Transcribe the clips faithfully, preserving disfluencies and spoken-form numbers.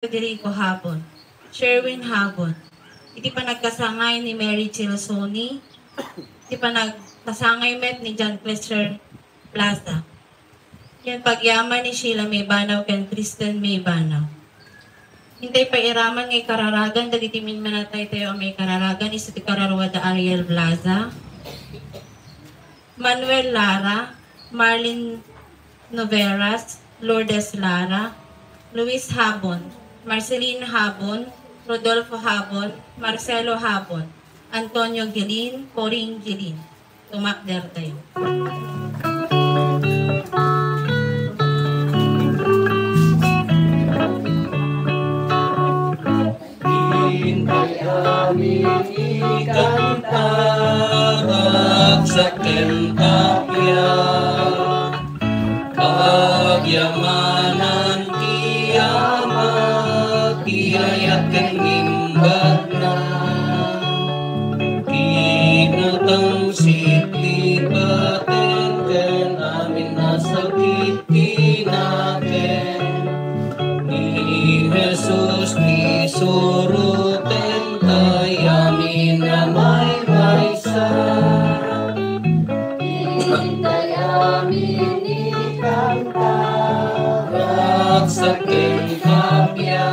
Federico Habon, Sherwin Habon, iti panagkasangay ni Mary Chilsoni, iti panagkasangay met ni John Clester Plaza. Ken pagyaman ni Sheila Mebanaw ken Kristen Mebanaw. Intay pay iraman nga ikararagan dagiti minminataytayo a maikararagan isu ti kararua da Ariel Blaza, Manuel Lara, Marlin Noveras, Lourdes Lara, Luis Habon, Marceline Habon, Rodolfo Habon, Marcelo Habon, Antonio Gilin, Coring Gilin. Tumakder tayo. Intay amin ikanta, ragsak ken kappia. Pagyamanan ti Ama, ti ayat ken imbagna. Kinatangsit ti pateng ken amin a sakit ti nakem. Ni Jesus ti suroten tay amin a maymaysa. Intay amin ikanta, ragsak ken kappia.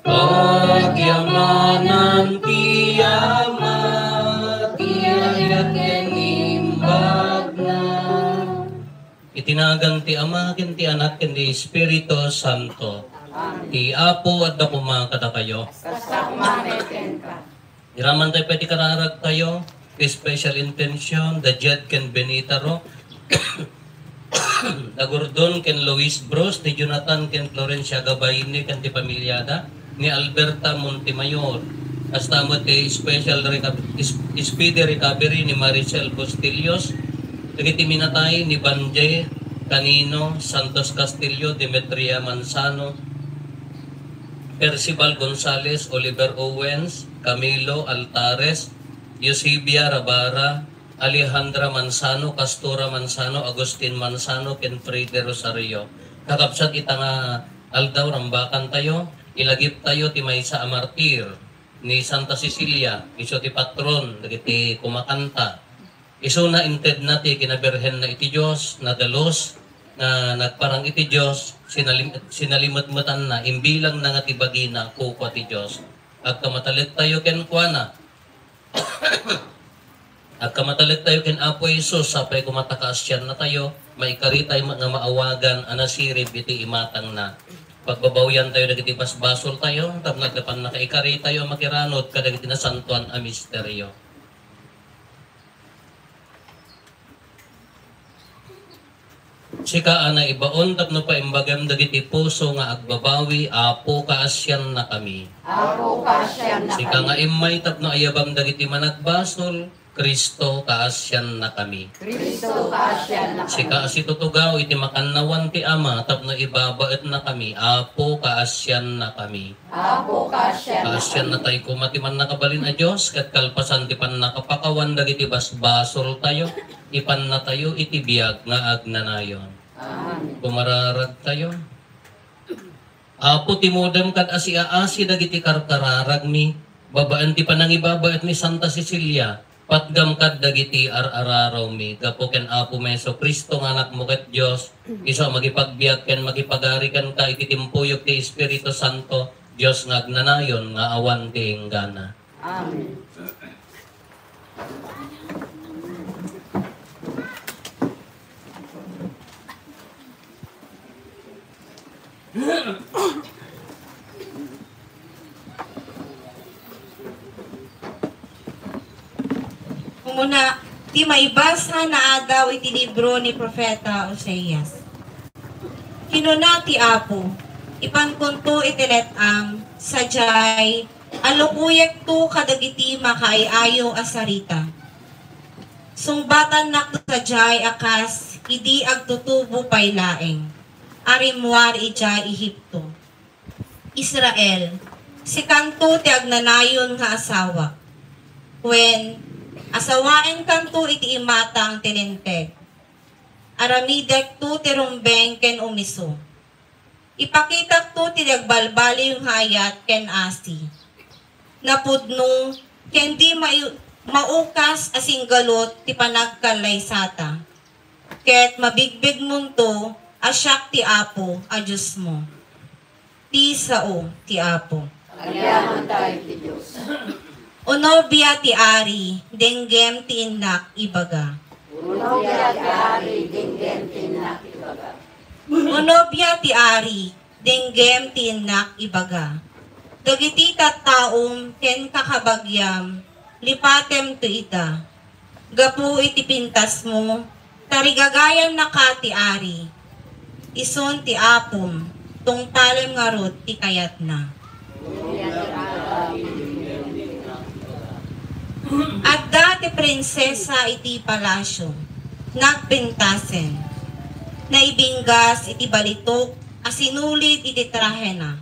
Pagyamanan ti Ama, ti ayat ken imbagna. Iti nagan ti Ama, ken ti Anak, ken ti Espiritu Santo. Amen. Ti Apo adda koma kadakayo. Kasta koma met kenka. Iraman tayo pay ti kararagtayo, ti special intention, da Jed ken Benita Roque, da Gordon ken Luis Bruce, ni Jonathan ken Florencia Gabayne ken ti pamilyada, ni Alberta Montemayor. Kasta met ti special reco-, is-, speedy recovery ni Maricel Bustillos, dagiti minatay ni Banjay Canino, Santos Castillo, Demetria Manzano, Percival Gonzales, Oliver Owens, Camilo Altares, Eusebia Rabara, Alejandra Manzano, Castora Manzano, Agustin Manzano, ken Freddy Rosario. Kakabsat, ita nga aldaw, rambakantayo, ilagiptayo ti maysa a martir, ni Santa Cecilia, isu ti patron dagiti kumakanta. Isuna intedna ti kinabirhenna iti Dios, nadalus, na nagparang iti Dios, sinalim-, sinalimetmetanna, imbilangna nga ti bagina, kukua ti Dios. Agkamatalektayo kenkuana. Agkamatalektayo ken Apo Jesus, sapay koma ta kaasiannatayo, maikaritayo nga maawagan a nasirib iti imatangna. Pagbabawiantayo dagiti basbasoltayo, tapno adda pannakaikaritayo a makiranod kadagiti nasantoan a misterio. Sika a naibaon tapno paimbagem dagiti puso nga agbabawi, Apo, kaasiannakami. Apo, kaasiannakami. Sika nga immay tapno ayabam dagiti managbasol, Cristo, kaasiannakami. Cristo, kaasiannakami. Sika a situtugaw iti makannawan ti Ama tapno ibabaetnakami, Apo, kaasiannakami. Apo, kaasiannakami. Kaasiannatayo koma ti Mannakabalin a Dios, ket kalpasan ti pannakapakawan dagiti basbasoltayo, ipannatayo iti biag nga agnanayon. Amen. Kumararagtayo. Apo, timudem kad asiaasi dagiti karkararagmi, babaen ti panangibabaet ni Santa Cecilia, patgam kad dagiti ar-ararawmi, gapu ken Apomi Jesu-Cristo nga Anakmo ket Dios, isu a makipagbiag ken makipagari kenka iti timpuyog ti Espiritu Santo, Dios nga agnanayon nga awan ti inggana. Amen. Umuna, ti maibasa naadaw iti libro ni Profeta Oseas. Kinuna ti Apo, "Ipankonto iti let-am, sadiay, alukuyekto kadagiti makaay-ayo a sarita. Sungbatannakto sadiay a kas idi agtutubo pay laeng a rimmuar idiay Egipto. Israel, sikanto ti agnanayon nga asawak. Wen, asawaenkanto iti imatang ti Linteg. Aramidekto ti rumbeng ken umiso. Ipakitakto ti nagbalbaliw nga ayat ken asi. Napudno ken di mai-, maukas a singgalut ti panagkallaysata. Ket mabigbigmonto a siak ti Apo a Diosmo. Ti sao ti Apo. Agyamankami ti Dios. Unobia ti ari, denggem ti innak ibaga. Unobia ti ari, denggem ti innak ibaga. Unobia ti ari, denggem ti innak ibaga. Dagiti tattaom ken kakabagiam, lipatemto ita. Gapu iti pintasmo, tarigagayannaka ti ari. Isun ti Apom, tungpalem ngarud ti kayatna. Adda ti prinsesa iti palasio, nagpintasen. Naibinggas iti balitok a sinulid iti trahena.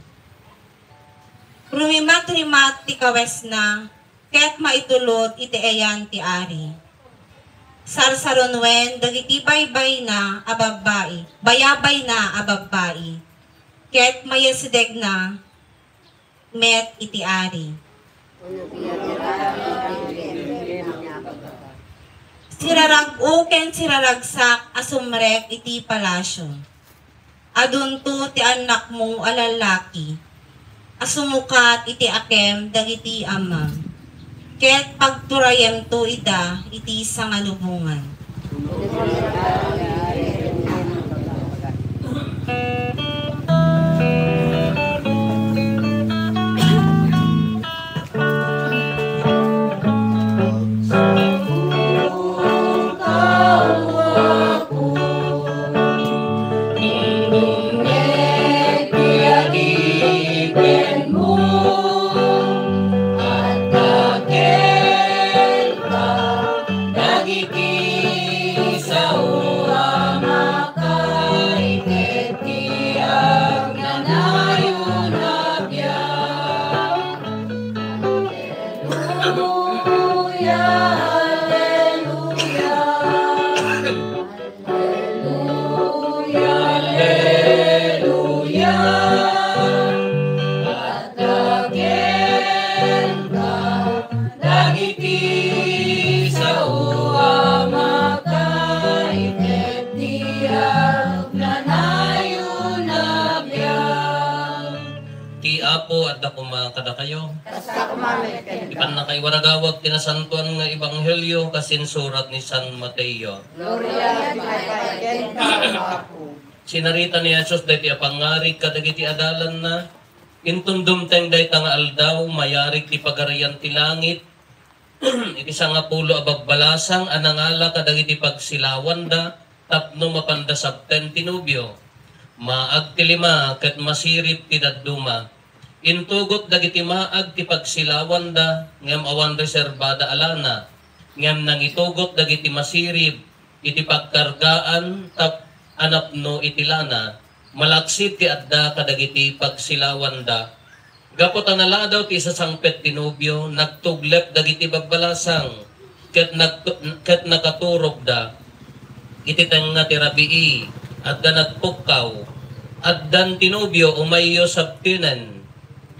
Rumimatrimat ti kawesna, ket maitulod iti ayan ti ari. Sarsarunuen dagiti baybayna a babbai, bayabayna a babbai, ket mayasidegna met iti ari. Sirarag-o ken siraragsak a sumrek iti palasio. Adunto ti annakmo a lallaki a sumukat iti akem dagiti amam, ket pagturayemto ida iti sangalubongan. Alleluia, alleluia. Alleluia, alleluia. Adda kenka dagiti sao a makaited ti agnanayon a biag. Ti Apo adda koma kadakayo. Kasta koma met kenka. Ti pannakaiwaragawag ti nasantoan nga ebanghelio kas insurat ni San Mateo. Gloria ti maipay kenka, Apo. Sinarita ni Jesus daytoy a pangngarig kadagiti adalanna. Inton dumteng dayta nga aldaw, mayarig ti Pagarian ti langit iti sangapulo a babbalasang a nangala kadagiti pagsilawanda tapno mapanda sabten ti nobio. Maag ti lima ket masirib ti dadduma. Intugot dagiti maag ti pagsilawanda, ngem awan reserbada a lana. Ngem nangitugot dagiti masirib iti pagkargaan tap-, a napno iti lana, malaksid ti adda kadagiti pagsilawanda. Gapu ta naladaw ti isasangpet ti nobio, nagtuglep dagiti babbalasang, ket nagtu-, ket nakaturogda. Iti tengnga ti rabii, adda nagpukkaw, "Addan ti nobio, umayyo sabtenen."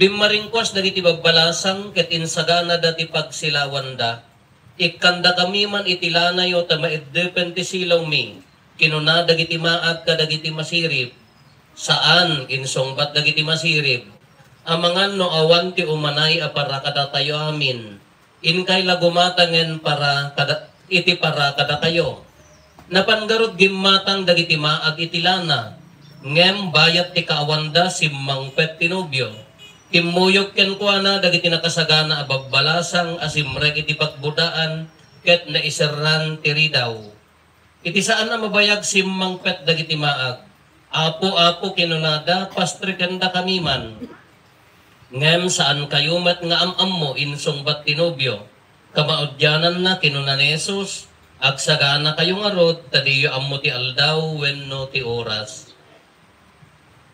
Bimmaringkuas dagiti babbalasang ket insaganada ti pagsilawanda. "Ikkandakami man iti lanayo ta maiddepen ti silawmi," kinuna dagiti maag kadagiti masirib. "Saan," insungbat dagiti masirib. "Amangan no awan ti umanay a para kadatayo amin. Inkay la gumatangen para kada-, iti para kadakayo." Napan garud gimmatang dagiti maag iti lana, ngem bayat ti kaawanda, simmangpet ti nobio. Kimmuyog kenkuana dagiti nakasagana a babbalasang a simrek iti pagbudaan ket naiserran ti ridaw. Iti saan a mabayag, simmangpet dagiti maag. "Apo, Apo," kinunada, "pastrikendakami man." "Ngem saankayo met nga am-ammo," insungbat ti nobio. Kamaudiananna, kinuna ni Jesus, "Agsaganakayo ngarud ta diyo ammo ti aldaw wenno ti oras."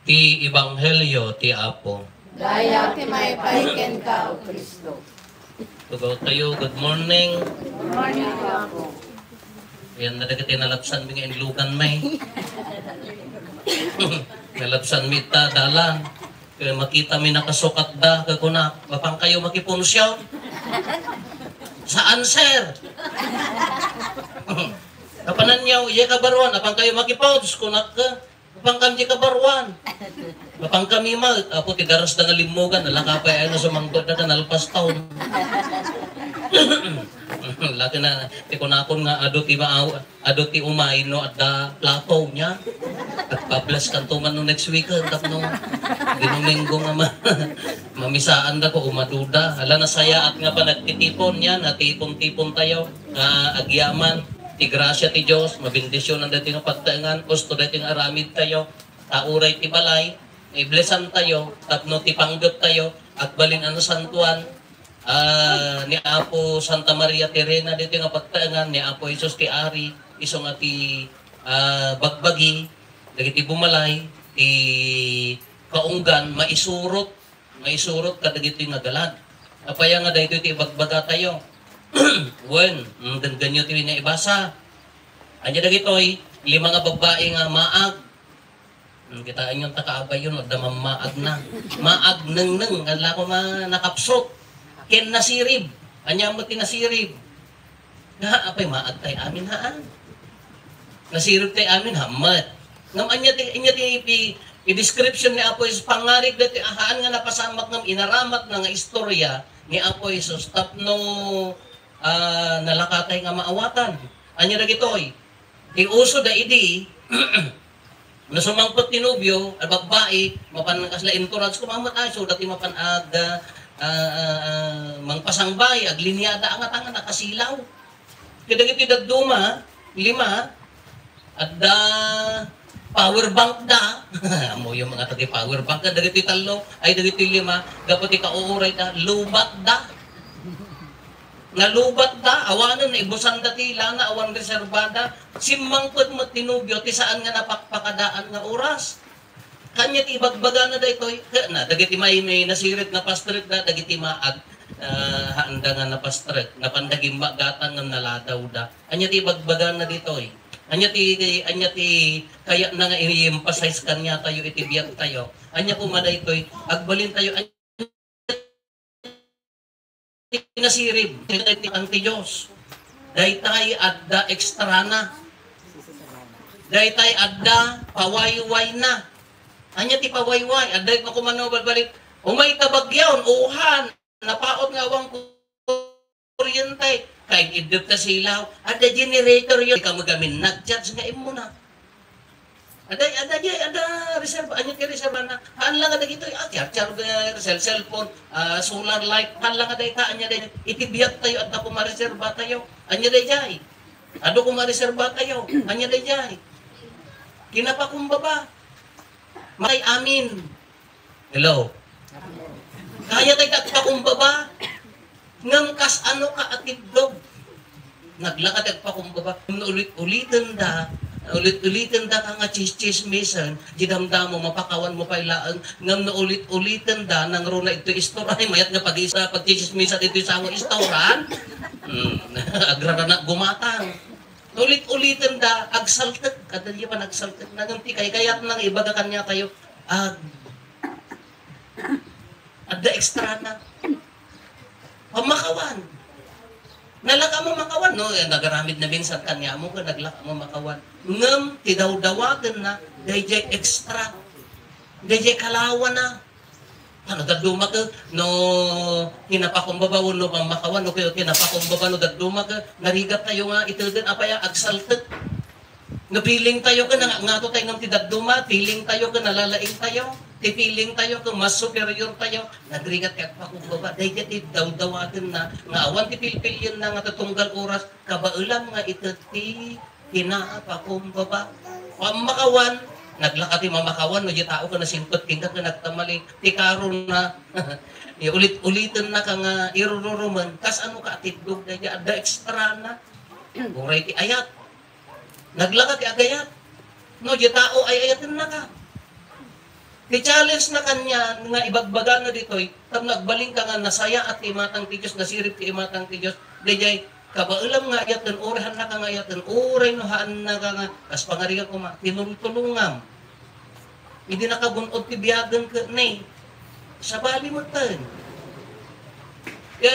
Ti Ebanghelio ti Apo. Dayag ti maipay kenka, O Cristo. Tugaw tayo, good morning. Good morning, Apo. Ayan na dagiti nalapsan mi nga inlugan, may. Nalabsanmi ita dalan. Ket makitami nakasukatda, ket kunak, "Mapankayo makipunsiyon?" "Saan, sir?" "Kapananyaw, idiay kabaruan, mapankayo makipuds," kunak, "mapankami idiay kabaruan." "Mapankami met." Apo, ti darasda nga limmugan, nalaka pay ay no sumangpetda, nalpas taon. Laki na, ti kunakon nga adu ti maaw-, adu ti umay no adda plato niya. Agpablaskanto man no next week, eh, tapno Domingo nga ma-, mamisaandako, umaduda. Ala, nasayaat nga panagtitipon niya, natipon-tipon tayo, nga agyaman ti grasia ti Dios, mabendisionan daytoy nga pagtaengan, usto daytoy nga aramid tayo, ta uray ti balay, i-blessan tayo, tapno ti panggep tayo, agbalin a nasantuan, ah, ni Apo Santa Maria ti Reyna ditoy nga pagtaengan, ni Apo Jesus ti Ari, isu nga ti, ah, bagbagi, dagiti bumalay, ti kaunggan, maisurot, maisurot kadagitoy nga galad. Apay nga daytoy ti ibagbagatayo? Wen, mm, denggenyo ti naibasa. Ania dagitoy? Lima nga babbai nga maag. Hmm, kitaenyo ta kaabayo, no, adda mammaagna. Maagnengneng, adda ko ma-, nakapsut. Ken nasirib. Ania met ti nasirib? Nga, apay, maagtay amin, haan? Nasiribtay amin, haan met. Ngem ania ti, ania ti ipi-, i-description ni Apo Jesus, pangngarig daytoy a haan nga napasamak ngem inaramatna nga istorya ni Apo Jesus tapno, ah, nalakatay nga maawatan. Ania dagitoy? Ti uso da idi, no sumangpet ti nobio, a babbai, mapan kasla entourage, koma met ay, so, dati mapan ag-, ah, ah, ah, mangpasangbay, aglinyada, angat-angat, nakasilaw. Kadagiti dadduma, lima, adda power bank da. Amoyo mga taga power bank, kadagiti tallo, ay dagiti lima, gapu ti kauuray da, lubat da. Nalubat da, awanen naibusanda ti lana, awan reserbada. Simmangpet met ti nobio ti saan nga napakpakadaan nga oras. Kanya ti ibagbagana daytoy, ket na, dagiti may, may nasirit, napastrek da, dagiti maag, ah, haanda nga napastrek, napanda gimmagatang ngem naladaw da. Anya ti ibagbagana ditoy? Anya ti, anya ti kayatna nga i-emphasize kaniatayo iti biag tayo? Anya koma daytoy, agbalin tayo, ti nasirib, ti, ti, ti Dios. Daytay adda ekstrana. Daytay adda pawaywayna. Anya ti pawayway? Adda no kumano balbalik. Umay ta bagyaw, uhan, napaot nga awan kuryente. Kay iddep ta silaw. Adda generator yun. Ikaw magamin, nag-charge nga imuna. Ada, ada, ada, ada reserva, anya ti reserva na. Haan lang ada dito, ah, charger, cell, cellphone, ah, solar light, haan lang ada ita, anya da, iti biag tayo, adda ko mareserva tayo. Anya da jay. Adu ko mareserva tayo. Anya da jay. Kinapakumbaba. May amin. Hello? Kayatay agpakumbaba. Ngem kas ano ka atiddog? Naglaka ti agpakumbaba. Ngem no ulit-uliten da, ulit-uliten da ka nga chis-chismisan, di damdamo, mapakawan mo pay laeng. Ngem no ulit-uliten da, nangruna ito istor, ay, mayat nga pag-isa, pagchichismisan ito sa mo istoran. Hmm. Agrarana gumatang. Ulit-uliten da, agsaltek. Kada di pa nagsaltek na, ngem ti kay kayat nang ibaga kanya tayo, ag-, adda ekstrana. Pamakawan. Nalaka mo makawan, no? Eh, nagaramid na minsan kanya mo, naglaka mo makawan. Ngem, ti dawdawaten na, dayjay extra. Dayjay kalawa na. Ano, dadduma ka, no, kinapakumbaba, no, pamakawan, no, kaya kinapakumbaba, no, dadduma ka, narigat tayo nga, itulden, apaya, agsaltek. No feeling tayo ken nga, ngato tayo ngem ti dadduma, feeling tayo ken nalalaing tayo, ti feeling tayo ken mas superior tayo, nagrigat ti agpakumbaba. Daydiay ti dawdawatenna nga awan ti pilpilienna nga tutunggal oras, kabaelam nga ited ti kinapakumbaba. Pammakawan, naglaka ti mamakawan no di tao ken nasingpet kenka ken nagtamali ti karona. Ulit-uliten na ka nga irururumen, kas ano ka atiddog daydiay adda extra na. Uray ti ayat. Naglaka ti agayat. No, di tao ay ayaten na ka. Ti challenge na kanya nga ibagbagana ditoy, tapno agbalin ka nga nasayaat ti imatang ti Dios, nasirib ti imatang ti Dios. Dayjay, kabaelam nga ayaten, uray haan na ka nga ayaten, uray no haan na ka nga, kas pangarigan koma, tinultulongam. Idi nakagun-od ti biagen ket ne, sabali metten. Kaya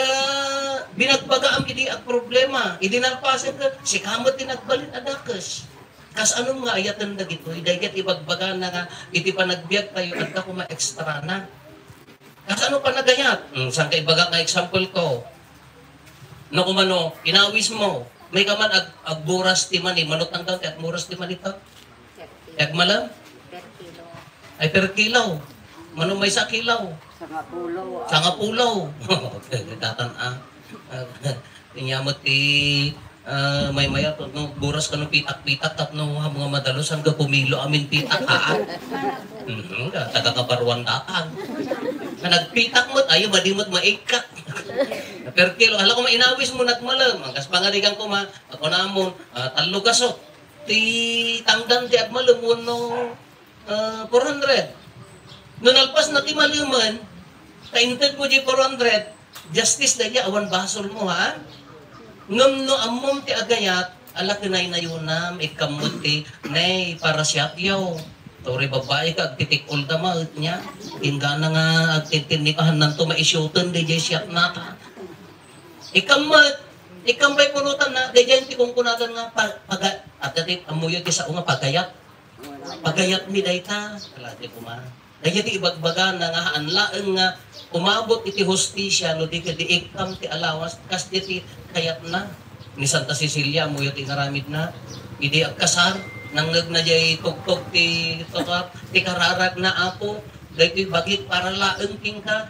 binagbagaam idi agproblema, idi nalpasen ket sika met ti nagbalin a dakes. Kasano nga ayaten dagitoy? Daydiay ibagbagana nga iti panagbiag tayo, adda koma extra na. Kasano panagayat? Hmm, saan ka ibaga nga example ko? No, kumano, inawis mo, may ka man ag-, agburas ti mani, mano tanggal ti agburas ti mani ta? Ti agmalem? Per kilo. Ay, per kilo. Mano maysa kilo? Sangapulo. Sangapulo. Datan, ah. Inya met ti, ah, maymayat, no, buras kano pitak-pitak, tapno, ha, mga madalus, hanggang pumilo amin pitak, ha? Mhm, taga kabaruan datan. Nga nagpitak met, ayo, madi met maikkat. Per kilo, hala ko mainawis mo nagmalem. Ang kas pangarigan ko ma, ako namon, ah, tallo gasot. Ti tangdan ti agmalem, wenno, ah, four hundred. No nalpas na ti malemen, ta inted mo di four hundred, justice da iya, awan basol mo, ha? Ngem no ammom ti agayat, ala, kinaynayonam, ikkam met ti, nay, para siak yaw. Turi babai ka, agtitik-ol da ma, et niya. Inggana nga agtintinni ka, hananto maisyuten, di jay siak nata. Ikkam met, ikkam pay punutan na, di jay ti kunkunadan nga, pa-, paga-, adda ti, ammoyo ti sao nga pagayat. Pagayatmi dayta, kalati koma. Dayta ti ibagbagana nga haan laeng nga umabot iti hustisia no di ket di ikkam ti allowance, kas di ti kayatna. Ni Santa Cecilia, ammoyo ti inaramidna. Idi agkasar, nangngegna jay tugtog ti, ti kararagna, Apo, daytoy bagik para laeng kenka.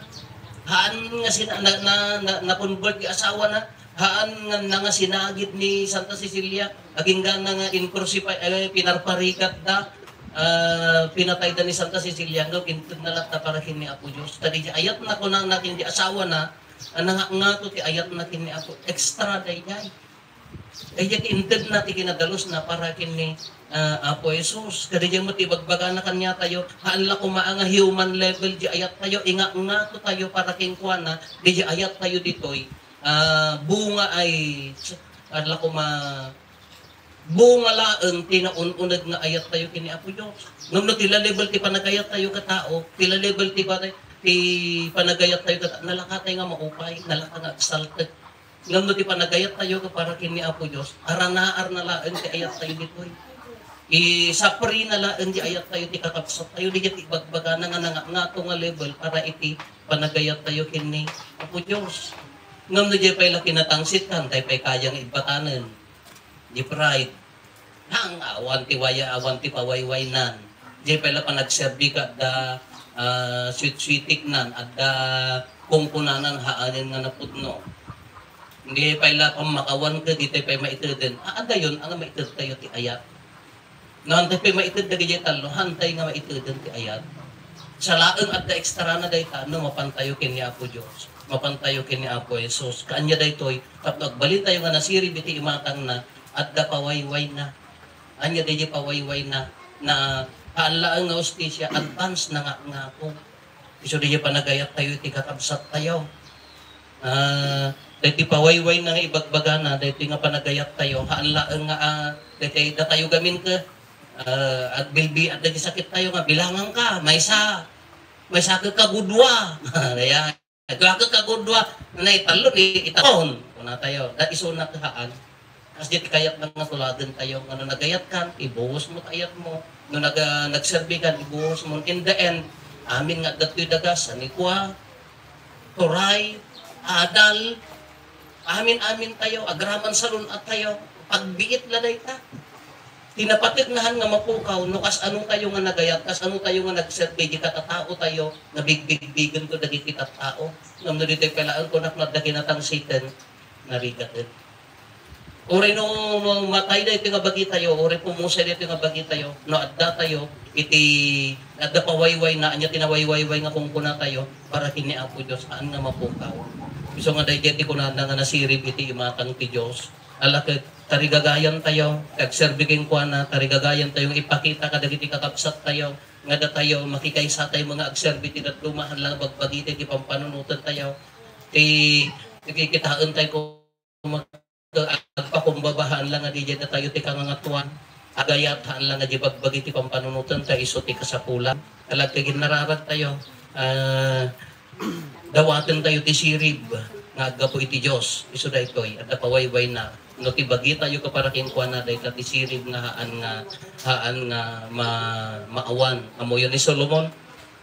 Haan nga sina-, na, na, na, na-convert ti asawana. Haan nga nangasinagid ni Santa Cecilia, agingga na nga in-crucify, eh, pinarparikatda, ah, pinatayda ni Santa Cecilia, ngem intedna latta para ken ni Apo Dios. Ta di ayatna, kunana ken di asawana, a nangangato ti ayatna ken ni Apo, extra daydiay. Daydiay ti intedna ti kinadalusna para ken ni, ah, Apo Jesus. Kadaydiay met ti ibagbagana kaniatayo, haan la koma nga human level di ayattayo, ingangato tayo para kenkuana, di ayattayo ditoy. Ah, bunga ay, ala koma, bunga laeng ti naun-uneg nga ayattayo ken ni Apo Dios. Ngem no ti la-level ti panagayattayo ket tao, ti la-level ti pa-, ti panagayattayo ket nalakatay nga maupay, nalaka nga agsaltek. Ngem no ti panagayattayo ket para ken ni Apo Dios, aranaarna laeng ti ayattayo ditoy. Isaprina laeng ti ayattayo ti kakabsattayo, di ti ibagbagana nga nangangato nga level para iti panagayattayo ken ni Apo Dios. Ngem no diay pay la kinatangsit, haan tay pay kaya nga ibbatanen. Di pride. Haan nga awan ti waya, awan ti pawaywaynan. Diay pay la panagserbi ket adda, ah, sweet-sweetiknan, adda kunkunanan, haanen nga napudno. Diay pay la pammakawan ket di tay pay maiteden. Ah, adayon, anga maitedtayo ti ayat. No, haan tay pay maited dagiti tallo, haan tay nga maiteden ti ayat. Sa laeng adda ekstrana dayta, no, mapantayo ken ni Apo Dios. Mapantayo ken ni Apo Jesus. Kaanya daytoy, tapno agbalintayo nga nasirib iti imatangna, adda pawaywayna. Anya daydi pawaywayna, na haan laeng nga hustisia, advance na nga, nga ako. Isu daydi panagayattayo iti kakabsattayo. Ah, daytoy pawaywayna nga ibagbagana, daytoy nga panagayattayo, haan laeng nga, ah, daytoy datayo gamin ket, ah, agbilbiat dagiti sakittayo nga, "Bilanganka, maysa, maysa ket kagudua." Ayan. "Maysa ket kagudua." Nay, tallo ni itapon. Kunatayo, da isuna ket haan. Kasdiay ti kayatna nga tuladentayo, nga no nagayatkan, ibuhos mo ti ayatmo. No naga-, nagserbikan, ibuhos mo. In the end, amin nga adda toy daga, sanikua, turay, adal, amin-amintayo, agraman salun-attayo, pagbiit la dayta. Ti napateg na haan nga mapukaw, no kasano tayo nga nagayat, kasano tayo nga nagserbi, di katataotayo, nga bigbigbigento dagiti tattao. Ngem no ditoy pay laeng kunak no adda kinatangsiten, narigaten. Uray no matay daytoy nga bagitayo, uray pumusay daytoy nga bagitayo, no adda tayo iti, adda pawaywayna, ania ti nawaywayway nga kunkunatayo, para ken ni Apo Dios, haan nga mapukaw. Isu nga daydiay ti kunana nga nasirib iti imatang ti Dios. Ala ket tarigagayantayo, ti agserbi kenkuana, tarigagayantayo nga ipakita kadagiti kakabsattayo, nga datayo, makikaysatayo nga agserbi ti dadduma, haan la nga bagbagitayo ti pampanunotentayo. Ti, ti kikitaentayo Agpakumbaba, haan la nga daydiay datayo ti kangangatoan. Agayat, haan lang nga di bagbagi ti pampanunotenta, isu ti kasapulan. Alagkagin nararagtayo, ah, dawatentayo ti sirib nga aggapu iti Dios. Isu daytoy, adda pawaybayna. No ti bagitayo ka para kenkuana, dayta ti sirib nga haan nga, haan nga ma-, maawan. Ammoyo ni Solomon,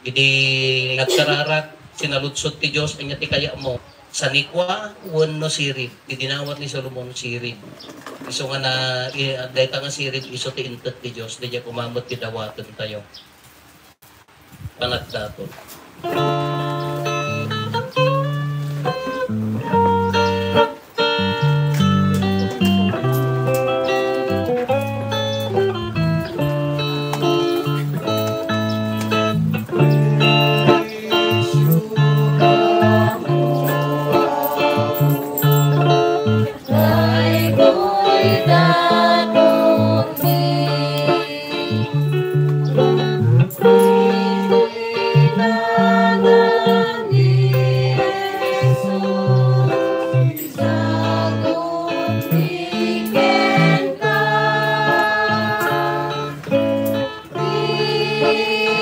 idi nagkararag, sinaludsod ti Dios, ania ti kayatmo? Sanikua wenno sirib? Ti dinawat ni Solomon, sirib. Isu nga na, i-, dayta nga sirib, isu ti inted ti Dios, daydiay koma met ti dawatentayo. Panagdaton.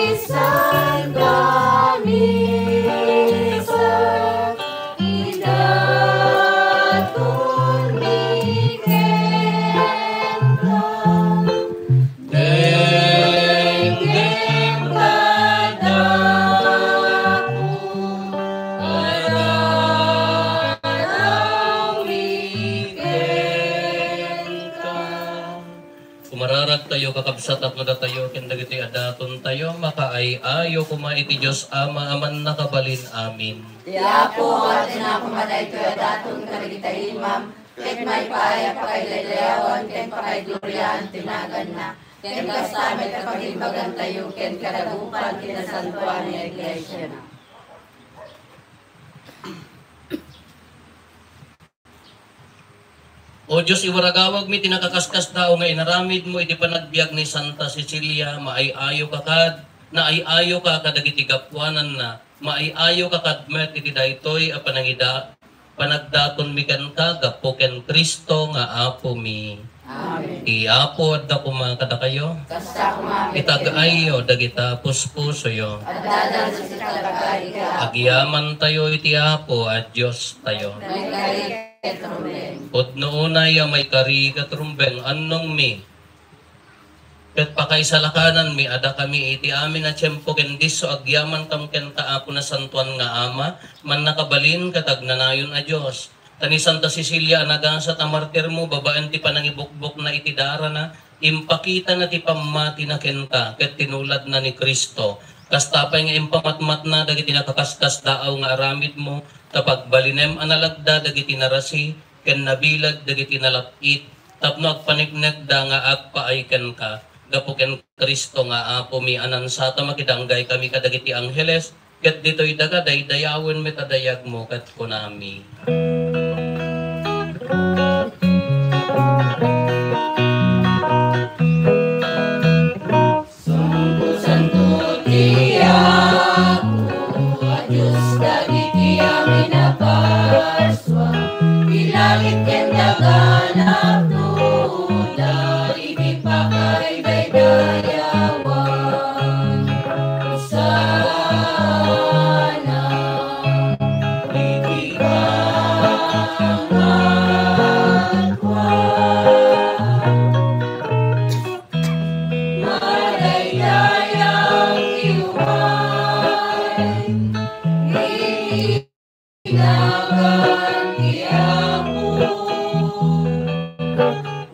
Bisan kami sa idaton mi kenka, denggen kadaku, araraw mi kenka. Kumararagtayo, kakabsat, tapno datayo ken dagitoy a datontayo makaay-ayo koma iti Dios Ama a Mannakabalin. Amen. Ti Apo, awatenna koma daytoy a daton kadagiti imam, ket maipaay a pakaidaydayawan ken pakaigloriaan ti naganna, ken kasta met a pagimbagantayo ken kadagupan ti nasantoan nga iglesiana. O Dios, iwaragawagmi ti nakaskasdaaw nga inaramidmo iti panagbiag ni Santa Cecilia, maay-ayoka kad, naay-ayoka kadagiti gapuananna, maay-ayoka kad met iti daytoy a panangida-, panagdatonmi kenka gapu ken Cristo nga Apomi. Amen. Ti Apo adda koma kadakayo. Kasta koma met kenka. Itag-ayyo dagita puspusoyo. Adda dagita itag-ay. Agyamantayo iti Apo a Diostayo. Maikari ket rumbeng. Pudno unay a maikari ket rumbeng, annongmi ket pakaisalakananmi a dakami iti amin a tiempo ken disso agyamankam kenka, Apo, Nasantoan nga Ama, Mannakabalin ket Agnanayon a Dios. Ta ni Santa Cecilia a nagasat a martirmo, babaen ti panangibukbokna iti darana, impakitana ti pammatina kenka ket tinuladna ni Cristo. Kasta pay nga impamatmatna dagiti nakaskasdaaw nga aramidmo, ta pagbalinem a nalagda dagiti narasi ken nabileg dagiti nalap-it, tapno agpaneknekda nga agpaay kenka. Gapu ken Cristo nga Apomi a nansata, makidanggay kami kadagiti angheles, ket ditoy daga daydayawen met a dayagmo ket kunami. Santo, santo ti Apo a Dios dagiti amin a parsua, ti langit ken daga napnoda iti pakaidaydayawan. Hosanna iti pangakuan. Madaydayang ti umay iti nagan ti Apo.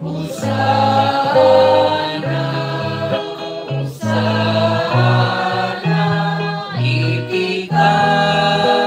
Hosanna, Hosanna iti pangakuan.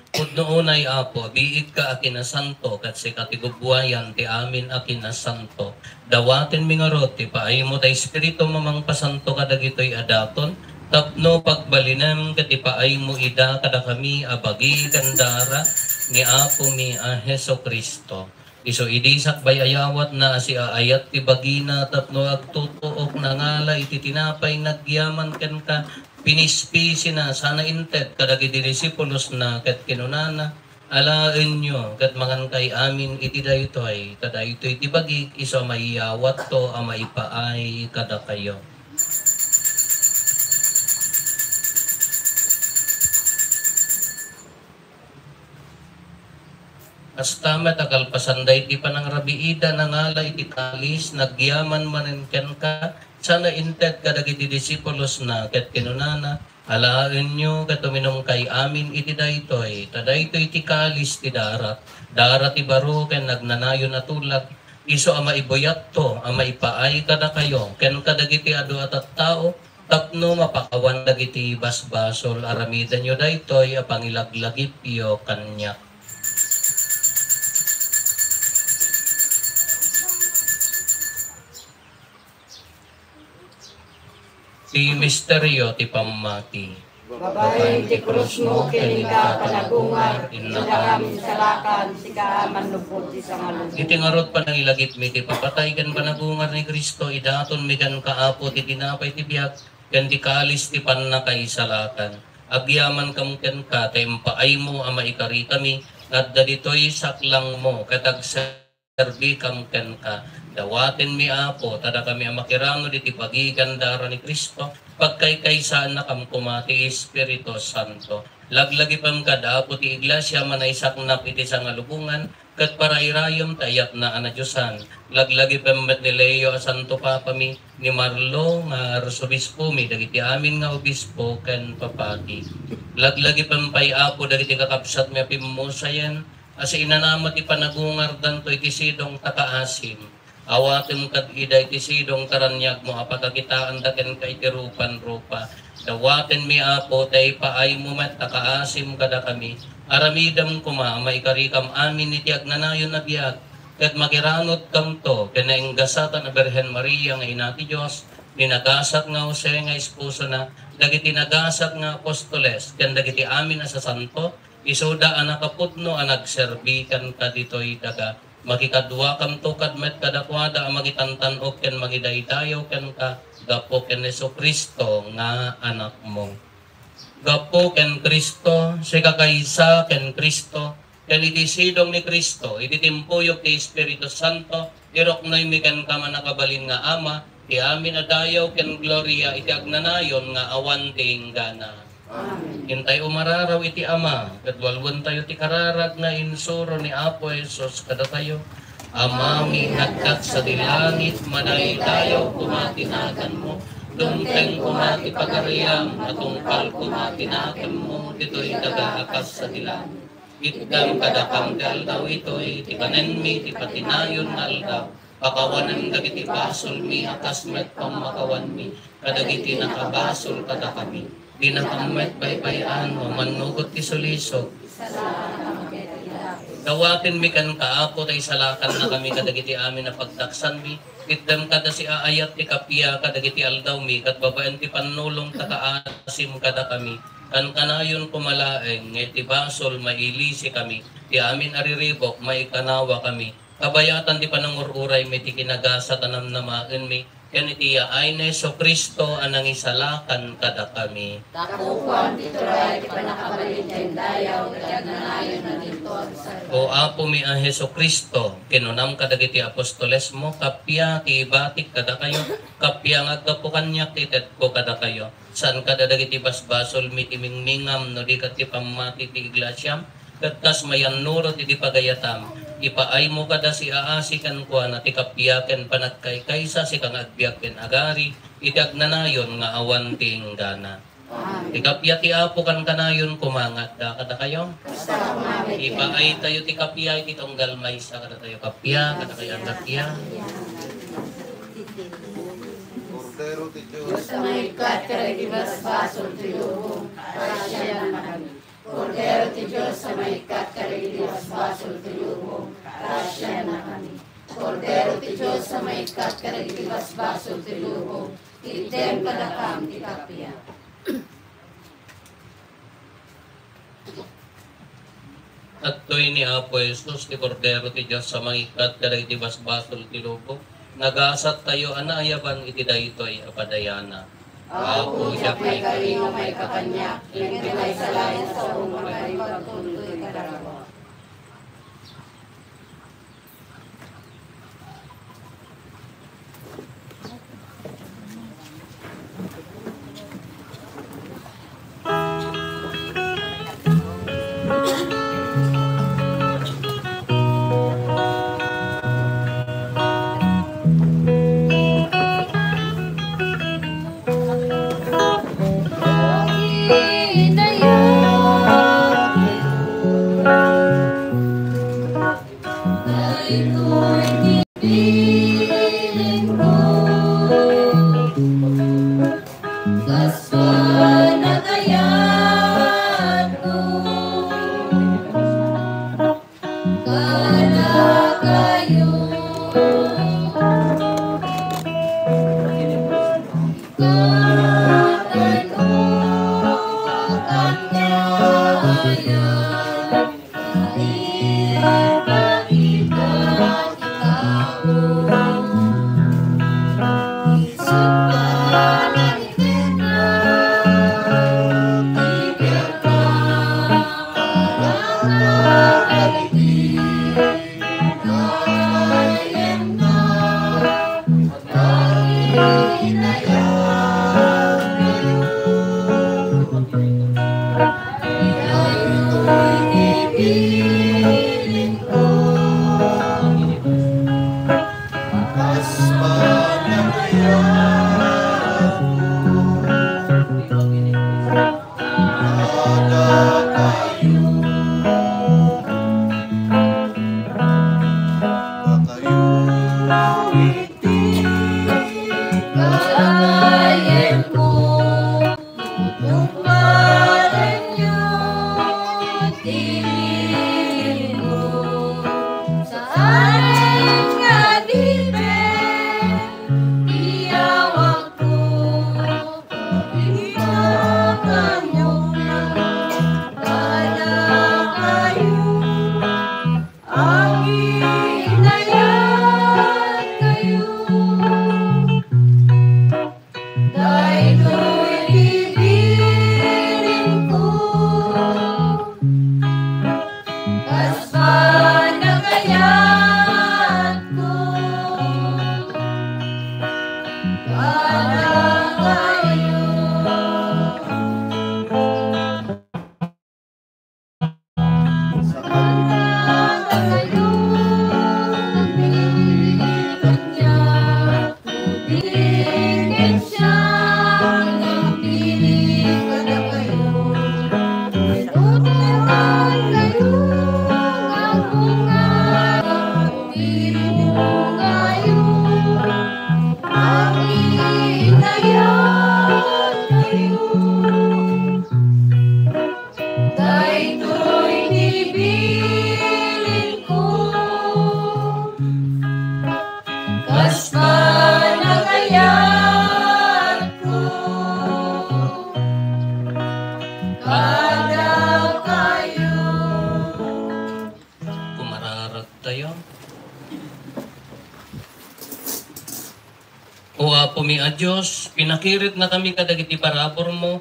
Pudno unay, Apo, biigka a kinasanto, ket sika ti gubbuayan ti amin a kinasanto. Dawatenmi ngarud ti paaymo ta Espiritu mamangpasanto kadagitoy a daton, tapno pagbalinem ket ipaaymo ida kadakami a bagi ken dara ni Apomi a Jesu-Cristo. Isu idi sakbay a yawatna a siaayat ti bagina tapno agtutuok nangala iti tinapay nagyaman kenka, pinispisina sana inted kadagiti disipulosna ket kinunana, Alaenyo ket mangankay amin iti daytoy, ta daytoy ti bagik isu a maiyawatto a maipaay kadakayo. Kasta met a kalpasan daydi panangrabiida, nangala iti kalis, nagyaman manen kenka, sana inted kadagiti disipulosna, ket kinunana, Alaenyo ket uminumkay amin iti daytoy, ta daytoy ti kalis ti darak, dara ti baro ken agnanayon a tulag, isu a maibuyatto a maipaay kadakayo ken kadagiti adu a tattao, tapno mapakawan dagiti basbasol. Aramidenyo daytoy a pangilaglagipyo kaniak. Ti misterio ti pammati. Babaen ti krusmo ken ita a panagungar, innakam insalakan, sika a mannubot ti sangalubo. Iti ngarud panangilagipmi ti papatay ken panagungar ni Cristo, idatonmi kenka, Apo, ti tinapay ti biag ken ti kalis ti pannakaisalakan. Agyamankam kenka ta impaaymo a maikarikami nga adda ditoy saklangmo ket agse- serbikam kenka. Dawatenmi, Apo, ta dakami a makiranud iti bagi ken dara ni Cristo, pagkaykaysaannakam koma ti Espiritu Santo. Laglagipem kad, Apo, ti Iglesia a manaisaknap iti sangalubongan, ket parairayem ti ayatna a nadiosan. Laglagipem met ni Leo a Santo Papami, ni Marlo nga Arsobispomi, dagiti amin nga obispo ken papati. Laglagipem pay, Apo, dagiti kakabsatmi a pimmusayen, a siinanama ti panagungardanto iti sidong ta kaasim. Awatem kad ida iti sidong ta raniagmo a pakakitaanda kenka iti rupan-rupa. Dawatenmi, Apo, ta ipaaymo met ta kaasim kadakami. Aramidem koma a maikarikam amin iti agnanayon a biag, ket makiranudkamto ken naenggasatan a Birhen Maria nga Ina ti Dios, ni nagasat nga Jose nga esposona, dagiti nagasat nga apostoles, ken dagiti amin a sasanto, isuda a nakapudno a nagserbi kenka ditoy daga. Makikaduakamto kad met kadakuada a mangitantan-ok ken mangidaydayaw kenka gapu ken Jesu-Cristo nga Anakmo. Gapu ken Cristo, sika kaysa ken Cristo, ken iti sidong ni Cristo, iti timpuyog ti Espiritu Santo, iruknoymi kenka, mannakabalin nga Ama, ti amin a dayaw ken gloria iti agnanayon nga awan ti inggana. Amen. Intay umararaw iti Ama, ket walwentayo ti kararag nga insuro ni Apo Jesus kadatayo. Amami nga agkat sadi langit, madaydayaw koma ti naganmo, dumteng koma ti pagariam, matungpal koma ti nakemmo ditoy daga a kas sadi langit. Itdem kadakam ti aldaw itoy ti kanenmi ti patinayon nga aldaw. Pakawanem dagiti basolmi a kas met pammakawanmi kadagiti nakabasol kadakami. Dinakam met baybay-an no mannugot ti sulisog. Dawatenmi kenka, Apo, ta isalakannakami kadagiti amin a pagdaksanmi. Itdem kada siaayat ti kappia kadagiti aldawmi, ket babaen ti pannulong ta kaasim kadakami. Kankanayon koma laeng nga iti basol mailisikami, ti amin a riribuk maikanawakami. Kabayatan ti panangur-uraymi ti kinagasat a namnamaenmi, ken iti yaay ni Jesu-Cristo a nangisalakan kadakami. Tapukuan ti turay ti pannakabalin ken dayaw iti agnanayon a ginto a Dios. O Apomi a Jesu-Cristo, kinunam kadagiti apostolesmo, kappia ti ibatik kadakayo, kappia nga aggapu kaniak ti itedko kadakayo. Saan kada dagiti basbasolmi ti mingmingam no di ket ti pammati ti iglesiam, ket kas mayannurot iti pagayatam, ipaaymo kada siaasi kenkuana ti kappia ken panagkaykaysa, sika nga agbiag ken agari iti agnanayon nga awan ti inggana. Amen. Ti kappia ti Apo kankanayon koma nga adda kadakayo. Ipaaytayo ti kappia iti tunggal maysa kadatayo. Kappia, kadakayo ang kappia. Kordero ti Dios. Dios a maikkat kadagiti basbasol ti lubong, pasiannakami. Kordero ti Dios a maikkat kadagiti basbasol ti lubong, pasiannakami. Kordero ti Dios a maikkat kadagiti basbasol ti lubong, itdem kadakam ti kappia. Adtoy ni Apo Jesus, ti Kordero ti Dios a mangikkat kadagiti basbasol ti lubong. Nagasattayo a naayaban iti daytoy a padayana. Apo, diak maikari nga maikka kaniak, ngem ti maysa laeng sao nga maipagtultuloy kadakuada. Kas panagayatko kadakayo, kaano kanya ayan. Daytoy ti bilinko, kas panagayatko kadakayo. Daytoy ti bilinko, kas panagayatko kadakayo. Kumararagtayo. O Apomi a Dios, pinakiritnakami kadagiti paraburmo.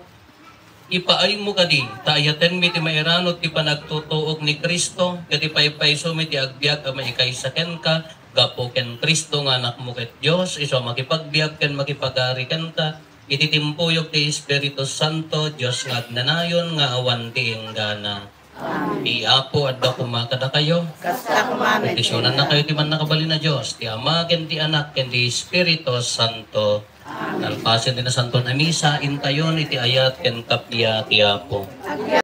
Ipaaymo kadi, ta ayatenmi ti mairanud ti panagtutuok ni Cristo, ket ipaypaysomi ti agbiag a maikaysa kenka, gapu ken Cristo nga Anakmo ket Dios, isu a makipagbiag ken makipagari kenka, iti timpuyog ti Espiritu Santo, Dios nga agnanayon nga awan ti inggana. Ti Apo adda koma kadakayo. Kasta koma met. Bendisionannakayo ti Mannakabalin a Dios, ti Ama, ken ti Anak, ken ti Espiritu Santo. Amen. Kalpasen ti Nasanton a Misa, intayon iti ayat ken kappia ti Apo.